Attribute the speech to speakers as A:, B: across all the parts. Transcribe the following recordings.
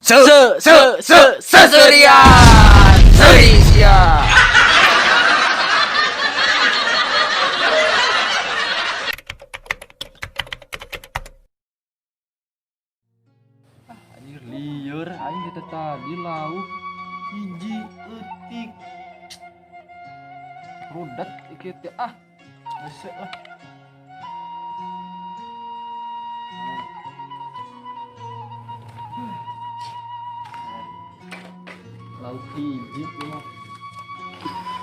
A: Se se se seserian. Seri sia.
B: Anjir lieur aing teh tadi lauk hiji eutik. Rudet ieu teh ah. Hese lah. Lauk hiji ieu mah.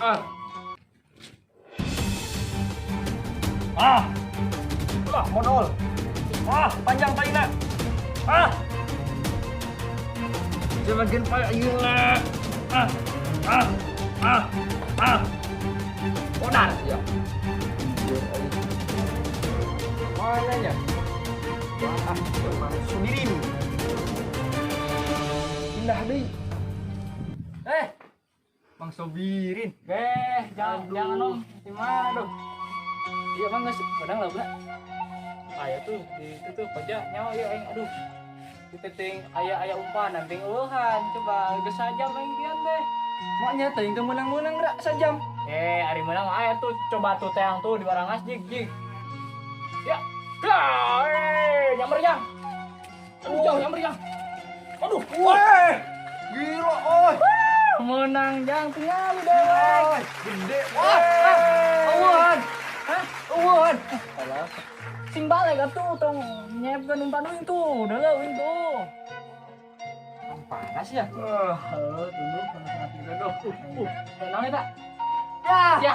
B: Ah.
C: Ah. Lah, modal. Ah, panjang talina. Ah. Semakin panjang. Ah. Ah. Ah. Ah. Modal ya.
B: Mana nya? Ah, Sudirin. Pindah deui. Eh, Mang Sobirin.
D: Eh, jangan
B: Aduh.
D: jangan om. Gimana dong?
B: Iya, Mang geus menang lah, Bla.
D: Aya tuh di itu tuh pojok nyawa ya aing aduh. Di teting aya aya umpan nanti eueuhan coba geus sajam aing kian teh.
B: Maknya teh teu meunang-meunang gerak sajam.
D: Eh, ari meunang mah aya tuh coba tuh teang tuh di Barangas jig jig. Ya. Dah, eh, nyamper jang. Aduh, jauh nyamper jang. Aduh,
B: Weh, gila oi.
D: Menang jang tinggal dewek.
B: Gede. Wah, eueuhan.
D: Hah?
B: Eueuhan.
D: Alah. Sing balik atuh tong nyiapkeun umpan uing tuh, udah uing tuh.
B: Panas ya?
D: Ah, tunggu panas mati doh. Tenang ya, Pak.
B: Ya.
D: Ya.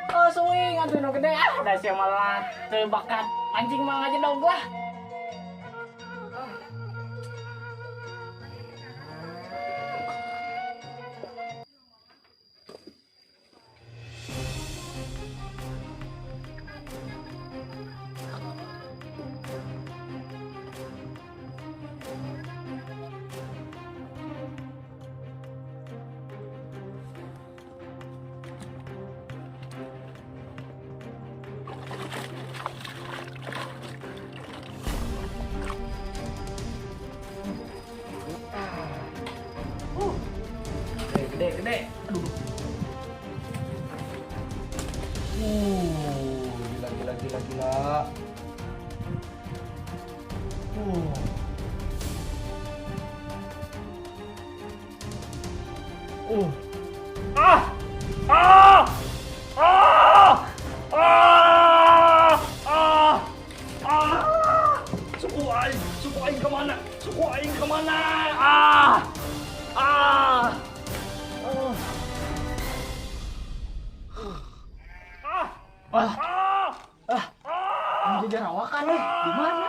D: Oh, swing atuh nu gede ah, da sia malah teu bakat mancing mah aja dong lah. Gede, gede, gede. Aduh.
B: Gila gila gila gila.
C: Ah. Ah. Ah. Ah. Ah. Ah. Suku aing kemana? Suku aing kemana? Ah. Ah. Ah.
D: Wah,
C: Ah.
D: ah, ini jarawakan nih. Di mana?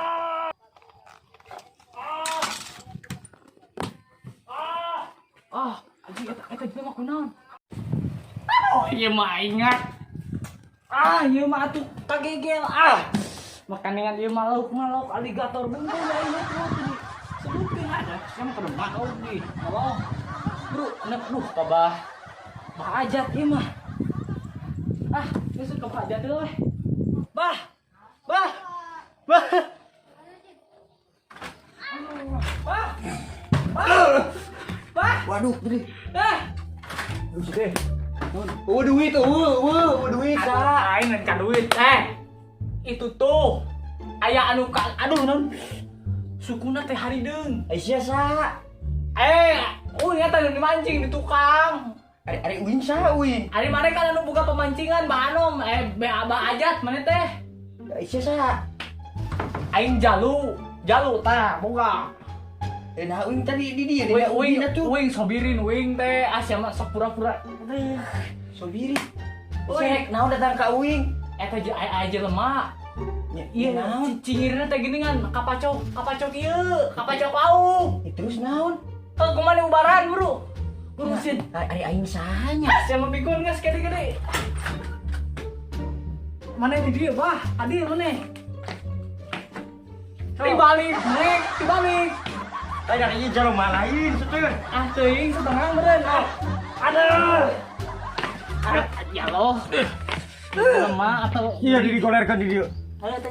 D: Ah, anjing eta eta jelema kunaon? Oh, ieu mah ingat. Ah, ieu mah atuh kagegel ah. Makan dengan ieu mah lauk mah lauk aligator bener ya ieu tuh. Sebutkeun ada, sia mah kudu maok di. Ngomong. Bro, nek duh kabah. Bah ajat ieu mah. Ah, geus ka bah ajat we. Bah. Bah. Bah. Bah. Bah. Bah.
B: Waduh, gede.
D: Ah.
B: Aduh, gede. Oh, duit, oh, duit,
D: Aduh, aing lain ka duit. Eh. Itu tuh aya anu ka aduh naon. Sukuna teh harideung.
B: Aisyah sa.
D: Eh, uing eta nu dimancing di tukang.
B: Ari ari uing sa uing.
D: Ari mana kan anu buka pemancingan Bah Anom, eh Bah Ajat mana teh?
B: Aisyah sa.
D: Aing jalu, jalu tah boga.
B: Eh, nah uing tadi di dia,
D: Uing uing
B: atuh.
D: uing sobirin uing teh ah sia mah sok pura-pura.
B: Sobiri.
D: Uing.
B: Sek, naon datang ka uing?
D: Eta aya jelema.
B: Nya,
D: Iya,
B: naon?
D: cingirna teh gini kan kapacok, kapacok ieu, kapacok lauk.
B: Eh, terus naon?
D: Heuh, kumaha ubaran, Bro? Urusin.
B: Ari aing sahanya.
D: Sia mah pikun geus gede-gede. Mana di dia, Bah? Adil mana? Dibalik, nek, dibalik.
C: Tanya ieu jelema lain seteun.
D: Ah, teuing setengah meureun. Ah,
C: Aduh.
D: ah, ya loh. Lemah atau
C: Iya digolerkeun di dieu.
D: Ayo, teh.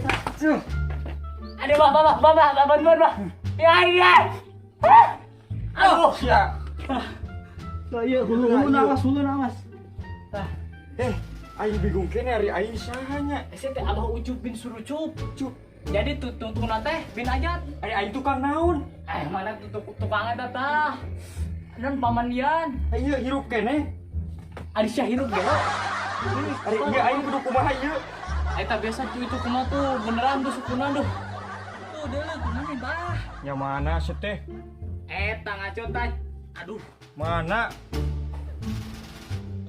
D: Aduh, bah, bah, bah, bah, bah, bantuan, bah. Ya, iya. Aduh.
A: Sia.
D: Lah, iya, hulu, hulu nawas, hulu nawas. Tah.
A: Eh, aing bingung kene ari aing saha nya?
D: Ese teh Abah Ucup bin Surucup.
A: Cup.
D: Jadi tungtung teh bin Ajat.
A: Ari aing tukang naon?
D: Eh, mana tuh tukang eta tah? Dan pamandian.
A: Ieu hirup kene.
D: Ari sia hirup gelo.
A: Ari ieu aing kudu kumaha ieu?
D: Eta biasa tuh itu kumaha tuh beneran tuh sukuna tuh. Tuh deuleu kumaha nih, Bah?
A: Nya mana sih teh?
D: Eta ngaco tah. Aduh.
A: Mana?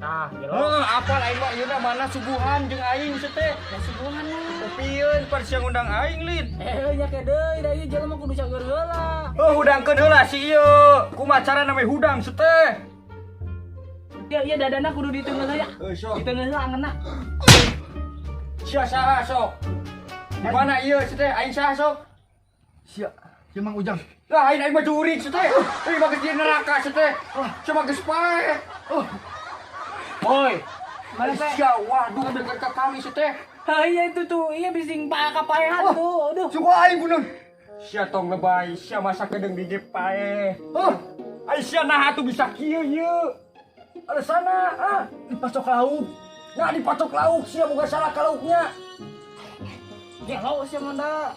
D: Tah, gelo.
A: Heeh, apal aing mah ieu mana suguhan jeung aing sih teh.
D: Ya suguhan lah.
A: Kopieun par sia ngundang aing lin.
D: Eh, nya ke deui da ieu jelema kudu cager heula.
A: Oh, hudangkeun heula si ieu. Kumaha carana we hudang sih teh?
D: Ya, iya dadana kudu diteunggeul heula.
A: Heuh, sok.
D: Diteunggeul heula angeunna.
A: Sia saha sok? Di mana ieu sih teh? Aing saha sok?
B: Sia, sia Mang Ujang.
A: Lah aing aing mah jurig sih teh. Euy mah geus di neraka sih teh. Cuma geus paeh. Oh.
D: Woi. Mana teh?
A: Sia waduh dekat ka kami sih teh.
D: Ah, iya itu tuh, iya bising pak kapaehan tuh. Aduh.
A: Suku aing kunaon? Sia tong lebay, sia masa kedeung di paeh. Oh, ai sia naha atuh bisa kieu ieu. Ada sana, ah.
B: Dipacok lauk.
A: Nah dipacok lauk sia boga salah ka lauknya.
D: Gelo sia mah.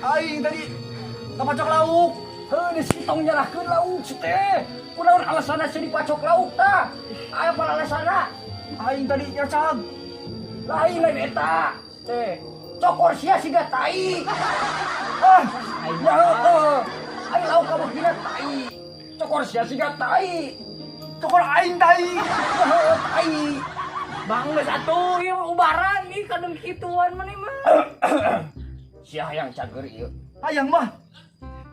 B: Aing tadi kapacok lauk.
A: Heuh, di si tong nyalahkeun lauk si teh. Kunaon alasanna sia dipacok lauk tah? Aya apa alasanna?
B: Aing tadi nyacag.
A: Lain lain eta. Teh. Cokor sia siga tai. Ah, ya heueuh. Aing lauk kamu dina tai. Cokor sia siga tai.
B: Cokor aing tai.
A: Ya heueuh tai.
D: Bang geus atuh, ieu mah ubaran ih kadang kituan maneh mah.
A: Sia hayang cager ieu.
B: Hayang mah.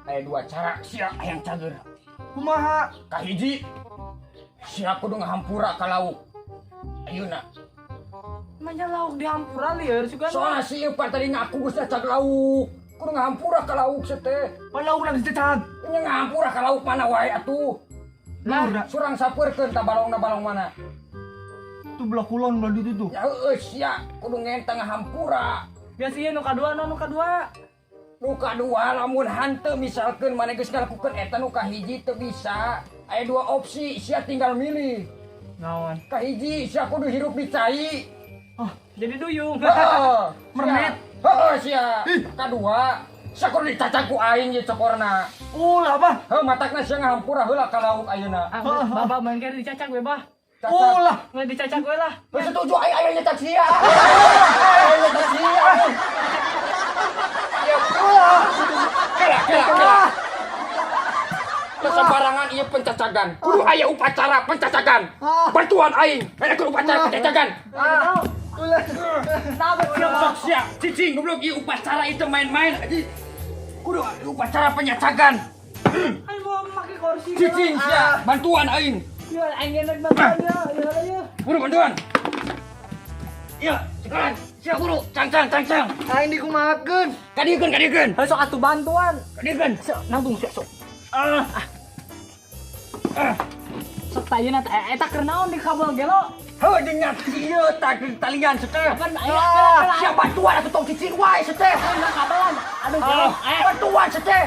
A: Aya dua cara sia hayang cager.
B: Kumaha?
A: Kahiji sia kudu ngahampura ka lauk. Ayeuna.
D: Manya lauk dihampura lieur sugan.
A: Soalna si ieu pan tadi ngaku geus nyacag lauk. Kudu ngahampura ka lauk sia teh.
B: Pan lauk geus dicag.
A: Nya ngahampura ka lauk mana wae atuh.
D: Lah,
A: Surang sapeurkeun ta balongna balong mana.
B: Tuh belah kulon belah ditu tuh.
A: Ya heueuh sia kudu ngenta ngahampura.
D: Biasa ieu nu kadua, nu kadua.
A: Nu kadua lamun hanteu misalkeun maneh geus ngalakukeun eta nu kahiji teu bisa. Aya dua opsi sia tinggal milih.
D: Naon?
A: Kahiji sia kudu hirup di cai.
D: Oh, jadi duyung.
A: Heeh.
D: Mermet.
A: Heeh sia. Kadua sia kudu dicacag ku aing ieu cokorna.
B: Ulah bah.
A: Heuh matakna sia ngahampura heula ka lauk ayeuna.
D: Ah, bapak main kira dicacag we, Bah.
A: Cacag.
B: Ulah.
D: Nggak dicacag we lah.
A: Heuh setuju aing aya nyacag sia. Aing nyacag sia. Ya kela kela kela. Teu sembarangan ieu pencacagan. Kudu aya upacara pencacagan. Bantuan aing. Ada kudu upacara pencacagan.
B: Ah. Ulah.
D: Nah, betul.
A: Sok sia, cicing goblok ieu upacara itu main-main. Kudu upacara penyacagan.
D: Aing mau make kursi.
A: Cicing sia, bantuan aing.
D: Ya, aing enak bantuan ya. Ya, ya.
A: Buru bantuan. Iya, sekarang sia buru, cang cang cang cang.
B: Aing dikumahakeun.
A: Kadiekeun kadiekeun.
D: Heuh sok atuh bantuan.
A: Kadiekeun.
D: Sok nangtung sok sok.
A: Ah. Ah.
D: Sok tah teh eta keur naon di kabel gelo?
A: Heuh jeung ieu tah talian seteh.
D: Kan aya kela
A: Sia bantuan atuh tong cicing wae seteh.
D: kela kabelan. Aduh gelo. Eh,
A: Bantuan seteh.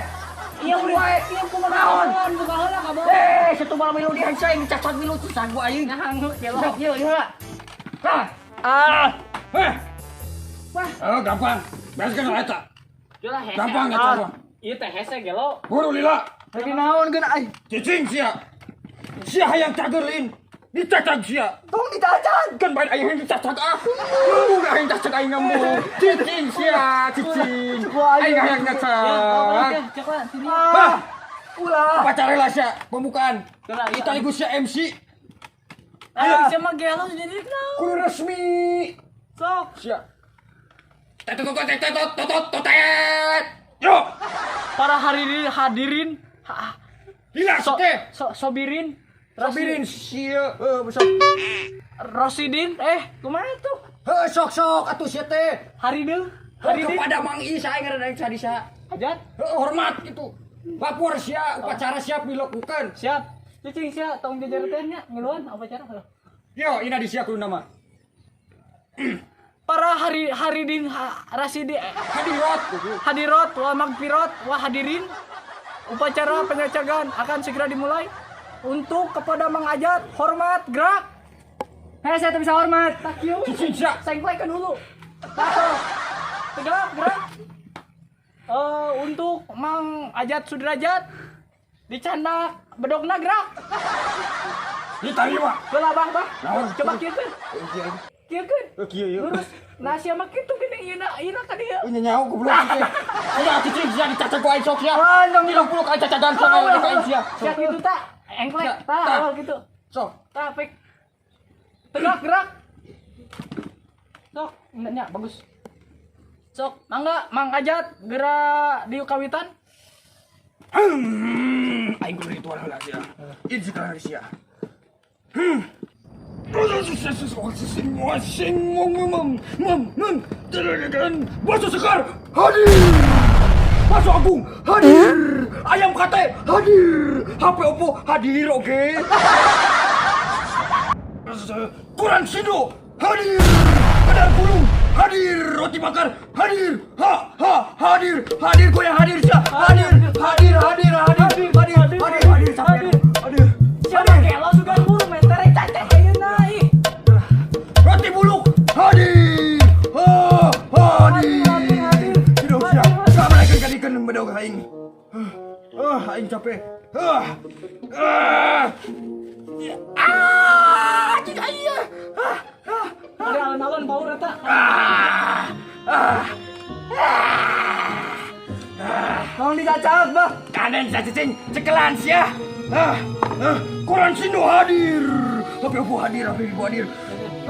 D: iya
A: wae.
D: Iya kumaha
A: Naon?
D: naon buka heula kabel.
A: Eh, satu malam milu di aing cacag milu cacag ku aing.
D: Nah, gelo.
A: Sok ieu ieu. Tah. Ah. Heh.
D: Wah.
A: Oh, gampang. Bereskeun lah eta.
D: Gelo hese.
A: Gampang eta mah.
D: Ieu teh hese gelo.
A: Buru lila.
B: Lagi naon geun aing?
A: Cicing sia. Sia hayang cager lin. Dicacag sia.
B: Tong dicacag.
A: Kan bae aing hayang dicacag ah. Aing cacag aing ngambung. Cicing sia, cicing. Aing hayang
D: Ya,
A: nyacag.
D: cek lah sini.
A: Bah,
B: Ulah.
A: upacara lah sia pembukaan.
D: Ulah, iya.
A: Sekaligus sia MC.
D: Ah, sia mah gelo jadi naon?
A: Kudu resmi.
D: Sok.
A: Sia. Tet tet tet tet tet tet tet tet. Yo,
D: Para hadirin hadirin
A: lila
D: so,
A: teh.
D: so, sobirin
A: Sobirin sia, heuh sok.
D: Rosidin kumaha tuh?
A: Heuh sok sok atuh sia teh.
D: Harideu
A: Heuh
D: Haridin
A: kepada Mang Isa aing ngaranna sadisa.
D: Hajat
A: Heuh hormat gitu. Lapor sia upacara siap dilakukan.
D: siap. Cicing sia tong jajar teh nya ngiluan upacara heuh.
A: Yo, ina di sia kudu nama.
D: Para hari haridin rasidi
A: Hadirat.
D: Hadirat wa magfirat wa hadirin. Upacara penyacagan akan segera dimulai. Untuk kepada Mang Ajat, hormat, gerak. Hei, saya tak bisa hormat. Tak kieu.
A: Cicing sia.
D: Sengklek kan dulu. Tah. Tegak, gerak. Untuk Mang Ajat Sudrajat dicandak bedogna, gerak.
A: Diterima.
D: Heula, Bang, Bang.
A: Naon?
D: Coba kieukeun. Kieukeun.
A: Kieu ieu.
D: Lurus. Nah, sia mah kitu gini ieu ieu ka dieu.
A: Ini nyaho goblok teh. Udah cicing sia dicacag ku aing sok sia.
D: Ah, endong.
A: 30 kali cacagan sok aya ka aing sia.
D: Sia kitu tak. Engklek.
A: Tah.
D: Tah, awal gitu.
A: Sok.
D: Tah, pek. Tegak, gerak. Sok, nya bagus. Sok, mangga Mang Ajat gerak di kawitan.
A: Aing kudu ritual heula sia. Ini sekarang sia. Bakso segar hadir. Bakso agung hadir. Ayam kate hadir. HP Oppo hadir, oke. Koran Sindo hadir. Pedang gulung hadir. Roti bakar hadir. Ha ha hadir. Hadir goyang hadir sia. Hadir hadir hadir hadir hadir hadir hadir hadir hadir.
D: Siapa gelo sugan burung meterek cacek ayeuna ih.
A: Roti buluk hadir. Ha hadir.
D: Hadir, hadir.
A: Hidup sia. Gak kadikan bedog aing. Ah, aing capek. Ah. Ah. Ah, cik aing. Ah. Ah.
D: Ada alon-alon power eta.
A: Ah. Ah.
D: Tolong dicacak, Bah.
A: Kanen sia cicing, cekelan sia. Ah. Ah. Koran Sindo hadir. HP Oppo hadir, HP Vivo hadir.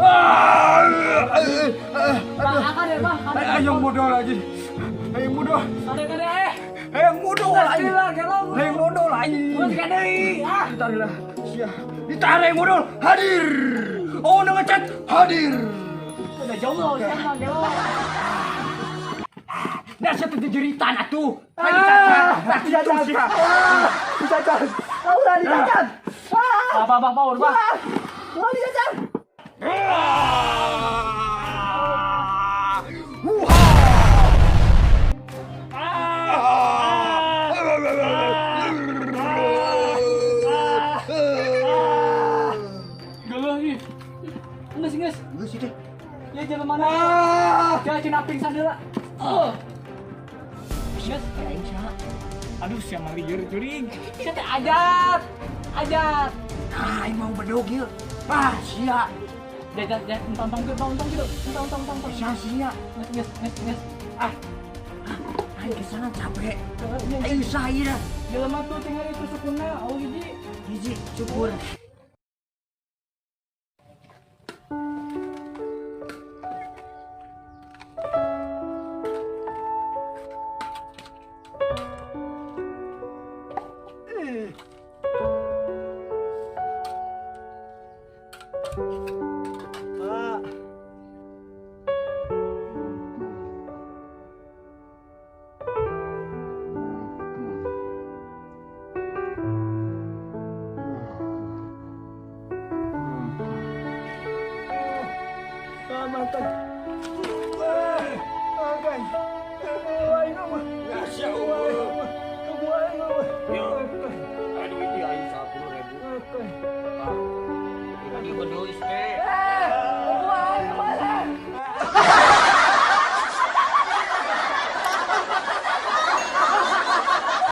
A: Ah. Ah. Ah.
D: Bah, akan ya, Bah.
A: Ayo modal aja. Ayo modal.
D: Kade kade eh.
A: Ayo modal aja.
D: Lah, gelo.
A: Ayo modal aja.
D: Terus kade ah.
A: Ditarik lah. Sia. Ditarik modal hadir. Oh, udah ngechat hadir.
D: Udah jomblo siapa gelo.
A: Nah, siapa tuh jeritan atuh.
D: Ah,
A: Nah, itu sia.
C: Dicacat. Ah, ulah dicacat. Ah,
D: Bah, bah, bah, bah.
C: ulah dicacat.
A: Ah. Wuha. Ah.
D: Geuleuh ih. Geus geus.
A: Geus sih teh.
D: Ya jalan mana? Ya cenah pingsan heula. Oh. Geus. Aduh, sia mah lieur jurig. Sia teh Ajat. Ajat.
A: Ah, aing mau bedog ieu. Ah, sia.
D: Jajat, jajat, entong entong gitu, entong gitu. Entong entong entong. Entong.
A: Sia sia.
D: Geus geus geus geus.
A: Ah. Aing kesana capek.
D: Aing
A: Aing saya.
D: jelema tuh tinggal itu sukuna, oh hiji.
A: Hiji syukur.